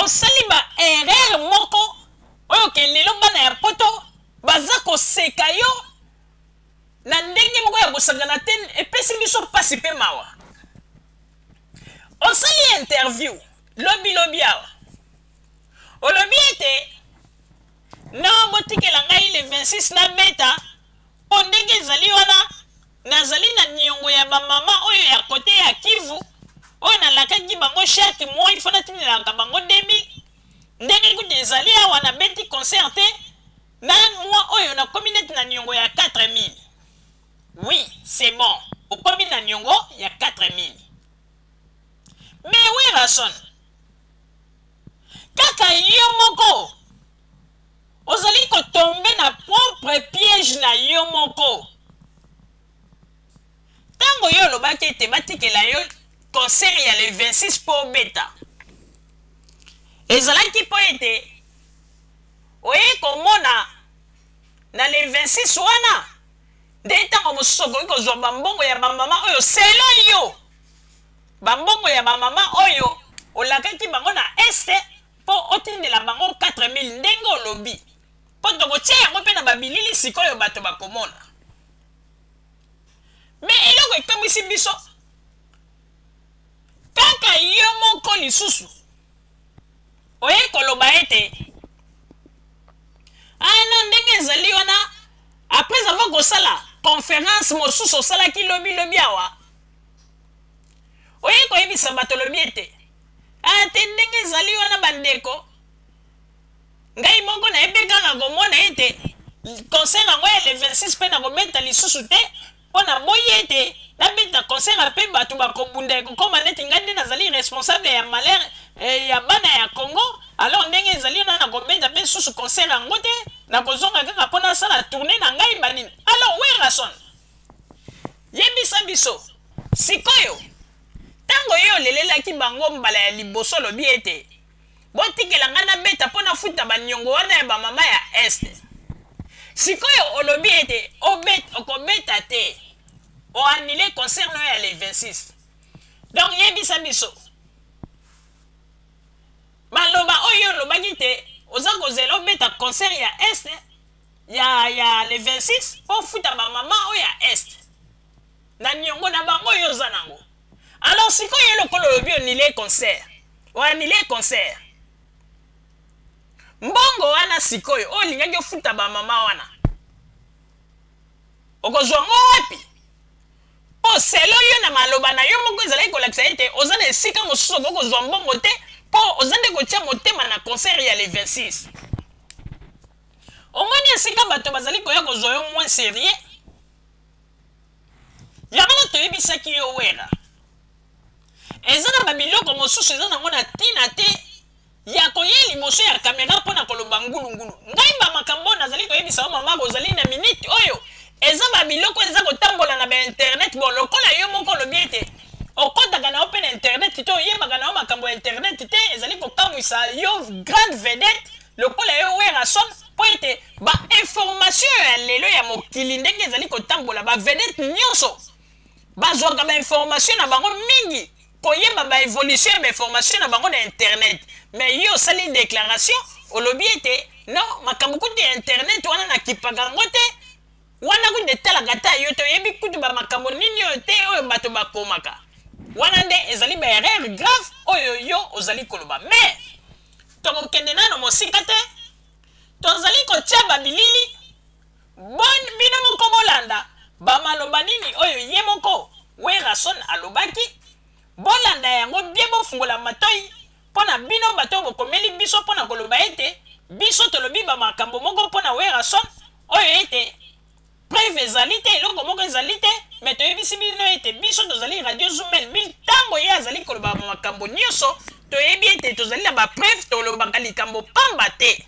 Osali ba erreur moko oyo ke lelo bana ya poto baza koseka yo na ndenge moko ya kosakana te, epesi biso mpasi mpe mawa. Osali interview lobi lobi awa, olobi ete non, botikela ngai le 26 nabeta, mpo ndenge ezali wana nazali na niongo ya bamama oyo ya kote ya Kivu oyo nalakaki bango chaque mois il faut natindelaka bango 2000. Ndenge kutu ezali awa, nabeti concert te na mois oyo, nakomi neti na niongo ya 4000. Oui, c'est bon, okomi na niongo ya 4000. Mais Werrason, kaka yo moko ozali kotombe na propre piège na yo moko. Ntango yo olobaki ete batikela yo concert ya le 26 mpo obeta, ezalaki mpo ete oye komona na le 26 wana nde ntango mosusu okoki kozwa bambongo ya bamama oyo, selon yo, bambongo ya bamama oyo olakaki bango na este mpo otindela bango 4000, ndenge olobi, mpo tokotia yango mpe na babilili sikoyo bato bakomona. Me eloko ekamwisi biso, kaka yo moko lisusu oye koloba ete ah non, ndenge ezali wana, après avoir kosala conférence mosusu osalaki lobi lobi awa, oye koyebisa bato, olobi ete ah te, ndenge ezali wana bandeko, ngai moko nayebi kaka komona ete concert yango ya le 26 mpe nakobeta lisusu te, mpo naboyi ete nabeta concert mpe bato bakobunda, ekokoma neti ngai nde nazali responsable ya malheur ya bana ya Congo. Alors ndenge ezali wana, nakobeta mpe susu concert yango te, nakozonga kaka mpo nasala tournée na ngai banini. Alors Werrason, yebisa biso sikoyo, ntango yo olelelaki bango mbala ya liboso, olobi ete botikela ngai nabeta mpo nafuta baniongo wana ya bamama ya este, sikoyo olobi ete okobeta te, oannuler concert no ya le 26. Donc yebisa biso, maloba oyo olobaki te oza kozela obeta concert ya este ya le 26 mpo ofuta bamama oyo ya este na niongo na bango oyo oza nango. Alors sikoyo lokola olobi oannuler concert, oannuler concert, mbongo wana sikoyo oyo olingaki ofuta bamama wana, okozwa ngo wapi? Mpo selon yo, na maloba na yo moko, ezalaki kolakisa ete oza na esika mosusu okoki kozwa mbongo te, mpo oza nde kotia motema na concert ya le 26. Omoni esika bato bazali koya kozwa yo moins sérieux. Yango wana toyebisaki yo, Wera, eza na babiloko mosusu eza nango na ntina te ya koya liboso ya kamera mpo na koloba ngulungulu. Ngai bamakambo oyo nazali koyebisa yo, mama, kozali na minute oyo, eza babiloko eza kotambola na bainternet. Bon, lokola yo moko olobi ete okɔtaka na yo mpe na internet te, oyebaka na yo makambo ya internet te, ezali kokamwisa yo, grande vedette lokola yo Werrason, mpo ete bainformation ya lelo ya mokili ndenge ezali kotambola, bavedette nyonso bazwaka bainformation na bango mingi, koyeba baévolution ya bainformation na bango na internet. Mais yo osali déclaration, olobi ete non, makambo kutu ya internet wana nakipaka yango te, wana kutu etalaka ta yo te, oyebi kutu bamakambo nini oyo te oyo bato bakomaka wana. Nde ezali baerreur grave oyo yo ozali koloba. Mais tokokende nano mosika te, tozali kotia babilili bon, bino moko bolanda bamaloba nini oyo ye moko Werrason alobaki. Bolanda yango bien, bofungola matoi mpo na bino bato oyo bokomeli biso mpo na koloba ete biso tolobi bamakambo moko mpo na Werrason oyo ete preuve ezali te, eloko moko ezali te. Me toyebisi bino ete biso tozali Radio Zumel mil. Ntango ye azali koloba makambo nyonso, toyebi ete tozali na bapreuve, tolobaka likambo pamba te.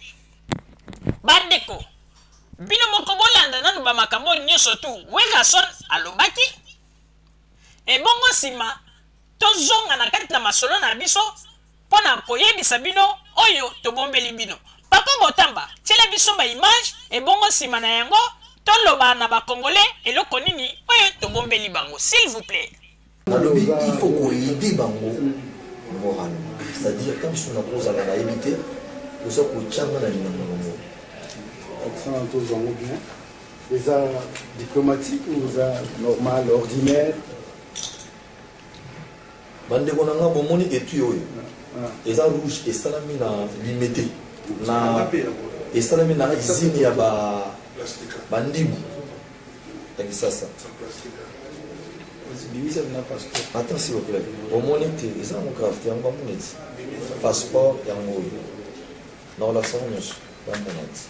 Bandeko, bino moko bolanda nanu bamakambo nyonso tu Werrason alobaki, ebongo nsima tozonga na kati na masolo na biso mpo na koyebisa bino oyo tobombeli bino. Papa Botamba, tiela biso baimage, ebongo nsima na yango toloba na bakongole eloko nini oyo tobombeli bango, s'il vous plaît. Nalobi il faut koaider bango moralement. C'est-à-dire ntango mosusu nakozala nayebi te, oza kotya nga na linanga nango. Accent tozwa yango bien. Eza diplomatique ou eza normal, ordinaire? Bandeko na nga, bomoni etui oyo eza rouge, esalami na Limete, na esalami na usine ya bandibu ya Kisasa. Attends, s'il vous plaît. Omoni te, eza yango grave te, yango bamoni ti passeport yango oyo nakolakisa ngo nyonso, bamona ti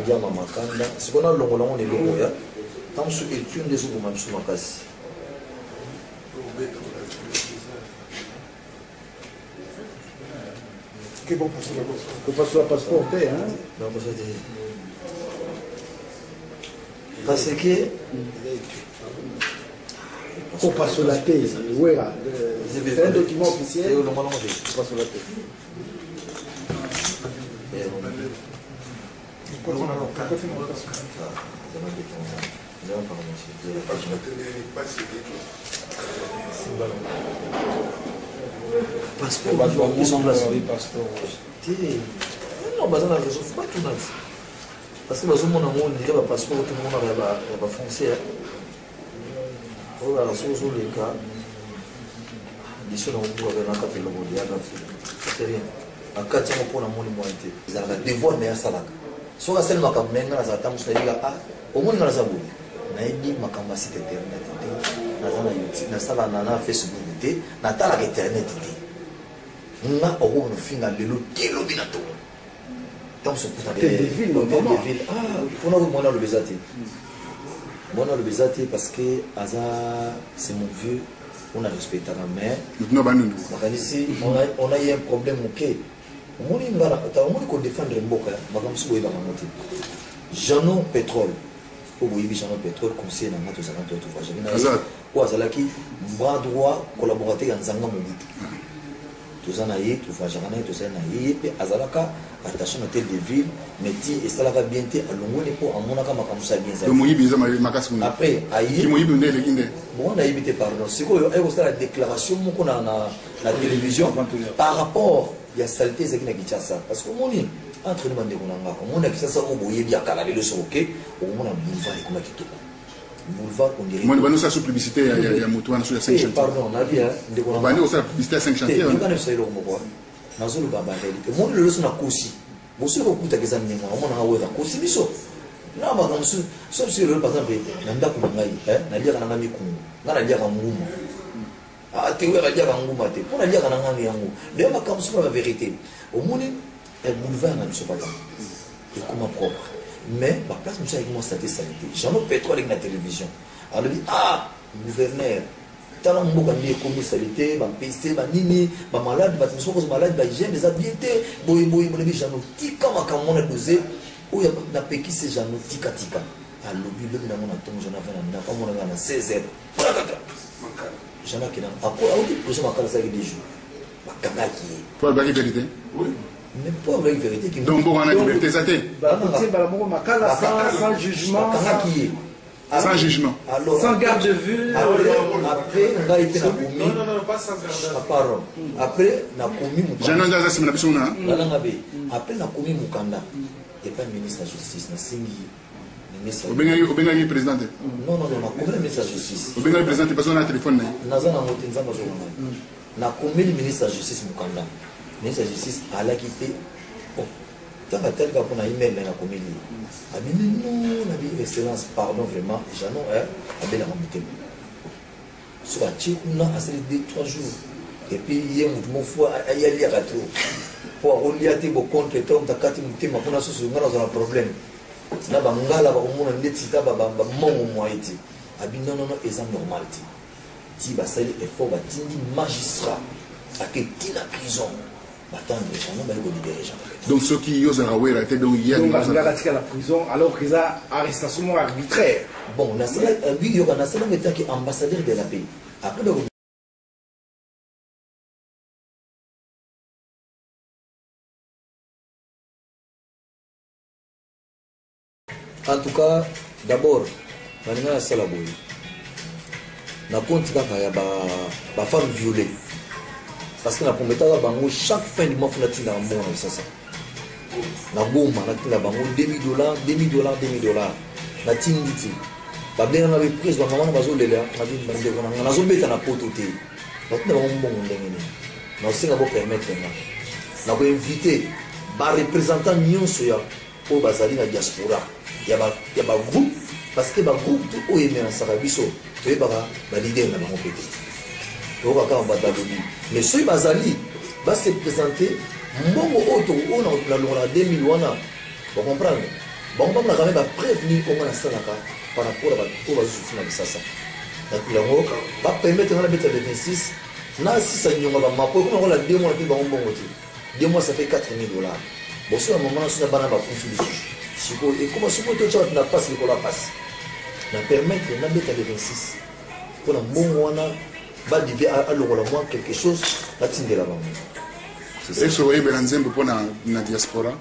ngiama makanda. Sikoyo nalongola ngo na eloko ya ntango mosusu etui nde ezoboma biso makasi. Kopasula passeport te, hein? Nakosa te, parce que Kopasola te, Wera. C'est un document officiel. Olongola ngo te. Kopasola te. Passeport te, non, baza na raison, faut batuna ti, parce que bazomona ngo ondire bapasseport tomonaka ya bafrançais oyo kaka soki ozoleka biso na kobukaka na kati eloko liaka te, rien na kati yango, mpo namoni moyen te. Ezalaka devoir na ye, asalaka. Soki asali makambo na ye, ngai nazala ntango mosusu nayebika. Ah, omoni, ngai naza boye, nayebi makambo ya site internet te, naza na YouTube, nasala na Facebook te, natalaka internet te. Nga okoki kofinga lelo te, lobi na tongo ntango mosusu okuta Hôtel de ville, hôtel de notamment. ville. Ah, mpona oyo mwana aloba eza te, mwana aloba eza te, parce que aza, c'est mon vieux, on a respectaka, mais Mutu bandundu. Makanisi on a eu un problème moke. Omoni, nga omoni kodéfendre mboka, makambo mosusu boyebaka yango te. Jeannot Pétrole oyo boyebi, Jeannot Pétrole, conseiller na nga, tozalaka to tovoyagaki na ye. Aza. Oyo azalaki bras droit, collaborateur ya Nzanga Mobutu. Toza na ye, tovoyageaka na ye, tozali na ye. Ye mpe azalaka attaché na hôtel de ville, mais ti esalaka bien te, alongoli mpo amonaka makambo mosusu ya bien ezali. Donc moyibi eza makasi kuna. Après aye Ki moyibi nde eleki nde. Bon, nayebi te, pardon. Sikoyo aye kosala déclaration moko na télévision par rapport ya saleté ezalaki na Kinshasa, parce que omoni, entre nous, bandeko na nga, omoni na Kinshasa oyo boyebi ya kala, lelo soki oke, okomona boulevard ekoma kitoko, boulevard on dirait. Moni bandi osala so publicité ya motu wana so ya 5 Eh, chantier. Pardon, nabi ndeko na nga. Bandi osala publicité ya 5 te chantier. Yoka na biso eloko moko, nazoloba baréalité. Omoni lelo so nakosi, bosoki okutaka eza ndenge wana, omonaka oyo nakosi biso na makambo mosusu. So biso lelo, par exemple, na ndako na ngai, naliaka na ngai mikungu, ngai naliaka nguma. Ah, te, oyo aliaka nguma te, mpo naliaka na ngai yango. Leyo makambo mosusu na bavérité. Omoni boulevard na biso, papa, ekoma propre, mais baplace mosusu ayaki mwa saleté, saleté. Jeannot Pétrole aleki na télévision, alobi: "Ah, gouverneur, tala mboka nde ekomi saleté, bapese banini, bamalade, bato mosusu bakozwa malade, bahygiène eza bien te, boye boye." Bolobi: "Jeannot, tika makambo wana, dose oyo napekisi. Jeannot, tika, tika." Alobi lobi nango na ntongo, Jeannot ava na ndako, amonaka na 16 heures kaka Jeannot akenda, auti prison Makala, asalaki 2 jours, bakangaki ye. Po alobaki vérité. Mais mpo alobaki vérité ki Donc mboka wana liberté eza te. Bakotie mbala moko Makala sans jugement. Bakangaki ye. Sans jugement. Alors, Sans garde de vue. Après ngai mpe nakomi Non, non, non, pas sans garde. Ah, pardon, après nakomi mokanda. Jeannot nde aza nsima na biso na. Nalanga be, après nakomi mokanda epai ministre ya justice, nasengi ministre. Obengaki président te? Non, non, non, nakomi na ministre ya justice. Obengaki président te parce que na téléphone na ye? Naza nango te, Nzambe azoka ngai. Nakomeli ministre ya justice mokanda. Ministre ya justice alaki mpe. Oh, ntango atali kaka mpona email na ye nakomeli ye, abimi non, nabi: "Excellence, pardon, vraiment, Jeannot abelaka motema." Soki atie kuna, asali 2 3 jours, et puis ye motu moko aye aliaka trop, mpo akolia te, bocontre te, moto akati motema mpona susu. Ngai nazala problème na bangala, bakomona ndeti ta bamongo mwaye te. Abi: "Non, non, non, eza normal te." Ti basali effort, batindi magistrat ake ntina prison, batendre Jeannot, baye kolibérer Jeannot. Donc soki yo ozalaka Wera te, donc ye Donc alingi alingaka atika la prison alors que eza arrestation moko arbitraire. Bon, nasala bi yoka, nasalanga etaki ambassadeur de la paix après bako En tout cas, d'abord nalinga nasala boye na compte kaka ya bafemme violée. Parce que na prometaka bango chaque fin du mois fo natindaka mbongo na Kisasa. Na Goma natinda bango 2000 dollars, 2000 dollars, 2000 dollars. Natindi te. Babenganga be prise, bamama na bazolela ngabi bandeko na nga nazobeta na poto te. Natinda bango mbongo ndenge nini? Naosenga bopermettre nga na koinvite bareprésentant nyonso ya oyo bazali na diaspora ya bagroupe, parce que bagroupe to oyo emenasaka biso, toyebaka baleader na bango mpe te. Toyoka kaka bato balobi, mais soki bazali base présente, mbongo oyo oyo nalongolaka 2000 wana, bacomprendre bango, bamonaka me bapreuve nini oyo nga nasalaka par rapport a bato oyo bazosouffrir na Kisasa. Yango bapermettre nga nabeta le 26, nasisa nyonga bamapo ekoma lokola 2 mois mpe bango mbongo te. 2 mois, ça fait 4000 dollars. Boso ya mama naso na bana bakufi lisusu. Sikoyo ekoma soki totya bato na pasi likolo ya pasi. Na permettre nabeta le 26 mpona mbongo wana badivie alongola mwa quelque chose, natindela bango. Ese oyebela nzembo mpona na diaspora,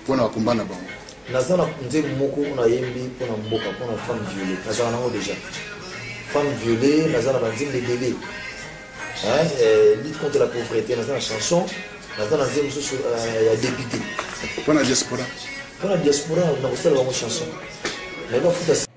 mpona bakomba na bango? Naza na nzembo moko nayembi mpona mboka, mpona femme violée. Nazala nango déjà, femme violée. Naza na banzembo ebele, hein, lutte contre la pauvreté. Naza na chanson, naza na nzembo mosusu ya député. Mpona diaspora? Mpona diaspora, nakosala bango chanson, mais bafuta.